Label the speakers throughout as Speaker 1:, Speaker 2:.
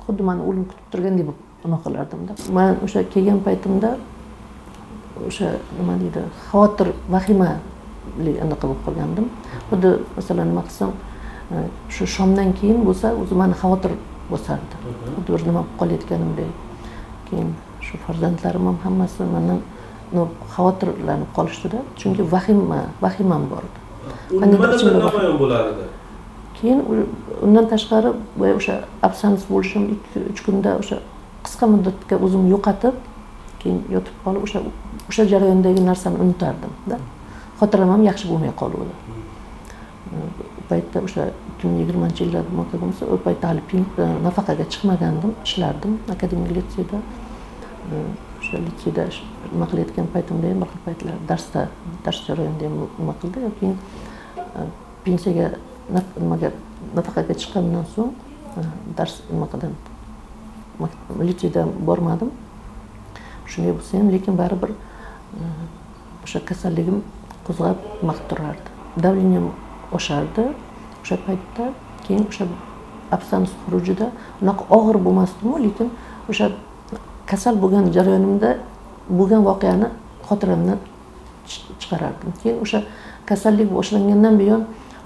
Speaker 1: Xuddi mani o'lim kutib turgandek bo'lib unaqa qilardimda. Man o'sha kelgan paytimda o'sha, nima deydi, xavotir, vahimali anaqa bo'lib qolgandim. Xuddi, masalan, nima qilsam, shu shomdan keyin bo'lsa, o'zi mani xavotir bosardi, xuddi bir nima bo'lib qolayotganimdek. Keyin shu farzandlarim ham hammasi mandan, ну, xavotirlanib qolishdida, chunki vahimam bor edi.
Speaker 2: U
Speaker 1: Qandaydir
Speaker 2: nimalar
Speaker 1: ichimda
Speaker 2: bilan namoyon bo'lar edi?
Speaker 1: Keyin undan tashqari boya o'sha absans bo'lishim, 2-3 kunda o'sha qisqa muddatga o'zimni yo'qotib, keyin yotib qolib, o'sha jarayondagi narsani unutardim-da. Xotiram ham yaxshi bo'lmay qoluvdi. U paytda, o'sha 2020-yilda nima qilgan bo'lsa, u paytda hali nafaqaga chiqmagandim, ishlardim akademik litseyda. O'sha litseyda nima qilayotgan paytimda ham bir xil paytlar darsda, dars jarayonida ham nima qildi. Keyin pensiyaga, nimaga, nafaqaga chiqqandan so'ng dars nima qildim, litseyda bormadim. Shunday bo'lsa ham, lekin baribir o'sha kasalligim qo'zg'ab, nima qilib turardi, давление m oshardi o'sha paytda. Keyin o'sha absans xurujida unaqa og'ir bo'lmasdimu, lekin o'sha kasal bo'lgan jarayonimda bo'lgan voqeani xotiramdan chiqarardim. Keyin o'sha kasallik boshlangandan buyon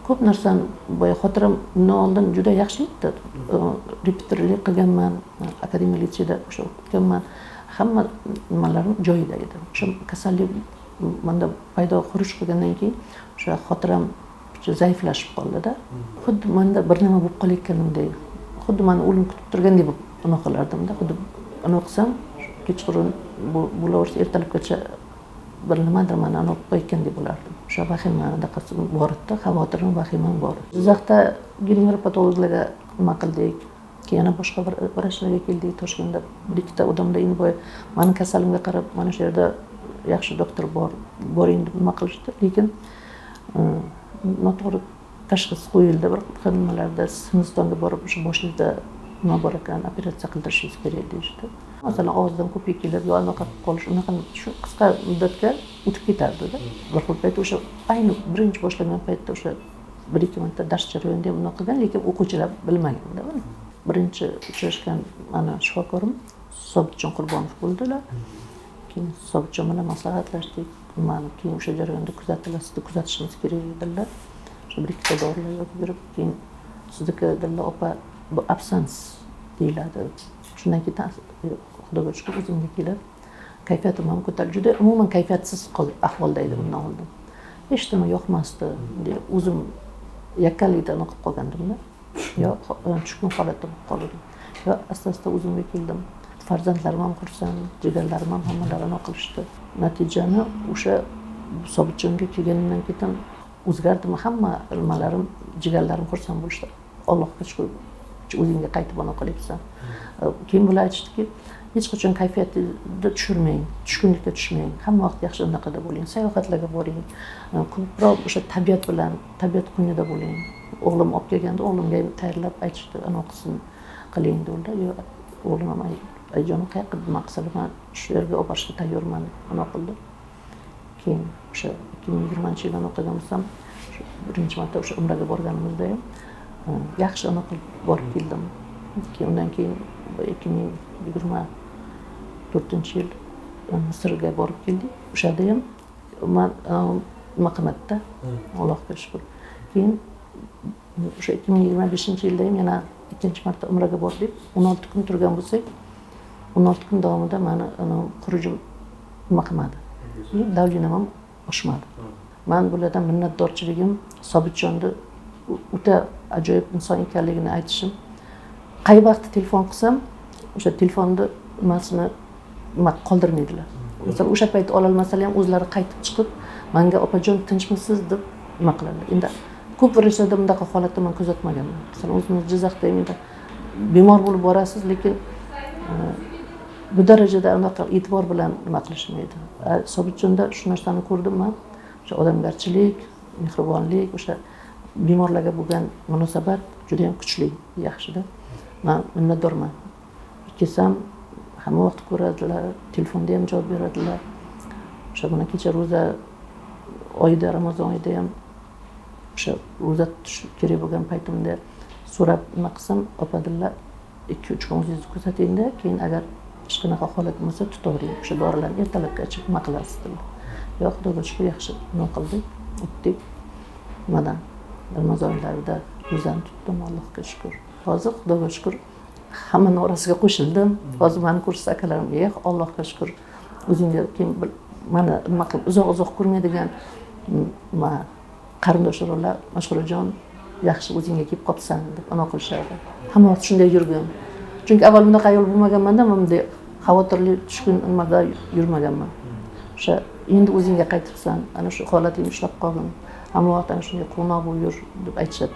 Speaker 1: ko'p narsani, boya xotiram undan oldin juda yaxshi edi, repetitorlik qilganman, akademik litseyda o'sha o'qitganman, hamma nimalarim joyida edi. O'sha kasallik manda paydo, xuruj qilgandan keyin o'sha xotiram zaiflashib qoldida. Xuddi manda bir nima bo'lib qolayotganimdek, xuddi mani o'lim kutib turgandek bo'lib unaqa qilardimda. Xuddi anaqa qilsam, kechqurun bo'laversa, ertalabgacha bir nimadir mani anaqa qilib qo'yayotgandek bo'lardim. O'sha vahima anaqasi bor edida, xavotirim, vahimam bor edi. Jizzaxdagi nevropatologlarga nima qildik, keyin yana boshqa bir vrachlarga keldik. Toshkentda bir ikkita odamlar endi boya mani kasalimga qarab, mana shu yerda yaxshi doktor bor, boring deb nima qilishdi, lekin noto'g'ri tashxis qo'yildi. Bir xil nimalarda Hindistonga borib, o'sha boshingizda nima bor ekan, operatsiya qildirishingiz kerak deyishdi. Masalan, og'izdan ko'pik kelib yo anaqa qilib qolish, unaqa shu qisqa muddatga o'tib ketardida. Bir xil payt, o'sha ayni birinchi boshlangan paytda o'sha bir ikki marta dars jarayonida ham unaqa qilgan, lekin o'quvchilar bilmaganda buni. Birinchi uchrashgan mana shifokorim Sobitjon Qurbonov bo'ldilar. Keyin Sobitjon bilan maslahatlashdik. Mani keyin o'sha jarayonda kuzatilar, sizni kuzatishimiz kerak dedilar. O'sha bir ikkita dorilar yozib berib, keyin sizniki, dedilar, opa, bu absans deyiladi. Shundan keyin, xudoga shukur, o'zimga kelib, kayfiyatim ham ko'tarildi. Juda umuman kayfiyatsiz ahvolda edim undan oldin, hech nima yoqmasdi. Bunday o'zim yakkalikda anaqa qilib qolgandimda, yo tushkun holatda bo'lib qoldim, yo asta asta o'zimga keldim. Farzandlarim ham xursand, jigarlarim ham, hammalari anaqa qilishdi. Natijani o'sha Sobitjonga kelganimdan keyin o'zgardim, hamma nimalarim, jigarlarim xursand bo'lishdi: "Allohga shukur, o'zingga qaytib anaqa qilyapsan". Keyin bular aytishdiki, hech qachon kayfiyatingizni tushirmang, tushkunlikka tushmang, hamma vaqt yaxshi anaqada bo'ling, sayohatlarga boring, ko'proq o'sha tabiat bilan, tabiat qo'ynida bo'ling. O'g'lim olib kelganda, o'g'limga ham tayyorlab aytishdi, anaqa qilsin, qiling dedilar. Yo'q, o'g'lim ham "Ayajonim, qayoqqa nima qilsalar, man shu yerga olib borishga tayyorman", deb anaqa qildi. Keyin o'sha 2020-yil anaqa qilgan bo'lsam, shu birinchi marta o'sha umraga borganimizda ham yaxshi anaqa qilib borib keldim. Keyin undan keyin 2024-yil Misrga borib keldik. O'sha yerda ham man nima qilmadida, Allohga shukur. Keyin o'sha 2025-yilda ham yana ikkinchi marta umraga bordik. 16 kun turgan bo'lsak, 16 kun davomida mani xurujim nima qilmadi, давление m ham oshmadi. Man bulardan minnatdorchiligim, Sobitjonni o'ta ajoyib inson ekanligini aytishim, qay vaqt telefon qilsam, o'sha telefonni nimasini nima qoldirmaydilar. Masalan, o'sha payt ololmasalar ham, o'zlari qaytib chiqib manga: "Opajon, tinchmisiz?" deb nima qiladilar. Endi ko'p vrachlarda bunaqa holatni man kuzatmaganman. Masalan, o'zimiz Jizzaxda ham endi bemor bo'lib borasiz, lekin bu darajada unaqa e'tibor bilan nima qilishmaydi. Sobitjonda shu narsani ko'rdim man: o'sha odamgarchilik, mehribonlik, o'sha bemorlarga bo'lgan munosabat judayam kuchli, yaxshida. Man minnatdorman. Kelsam, hamma vaqt ko'radilar, telefonda ham javob beradilar. O'sha mana kecha ro'za oyida, Ramazon oyida ham o'sha ro'za tutish kerak bo'lgan paytimda so'rab nima qilsam, opa dedilar. 2-3 kun o'zingizni kuzatingda, keyin agar hech qanaqa holat bo'lmasa, tutavering o'sha dorilarni, ertalabgacha nima qilasiz, dedilar. Yo'q, Xudoga shukur, yaxshi nima qildik, o'tdik. Nimadan, Ramazon oylarida ro'zani tutdim, Allohga shukur. Hozir, Xudoga shukur, hammani orasiga qo'shildim. Hozir mani ko'rsa akalarim: "Eh, Allohga shukur, o'zingga keyin mani nima qilib uzoq uzoq ko'rmaydigan nima qarindosh urug'lar, 'Mashhurajon, yaxshi o'zingga kelib qolibsan', deb anaqa qilishardi. Hamma vaqt shunday yurgin, chunki avval bunaqa ayol bo'lmaganmanda, man bunday xavotirli, tushkun nimada yurmaganman. O'sha endi o'zingga qaytibsan, ana shu holatingni ushlab qolgin, hamma vaqt ana shunday quvnoq bo'lib yur, deb aytishadi.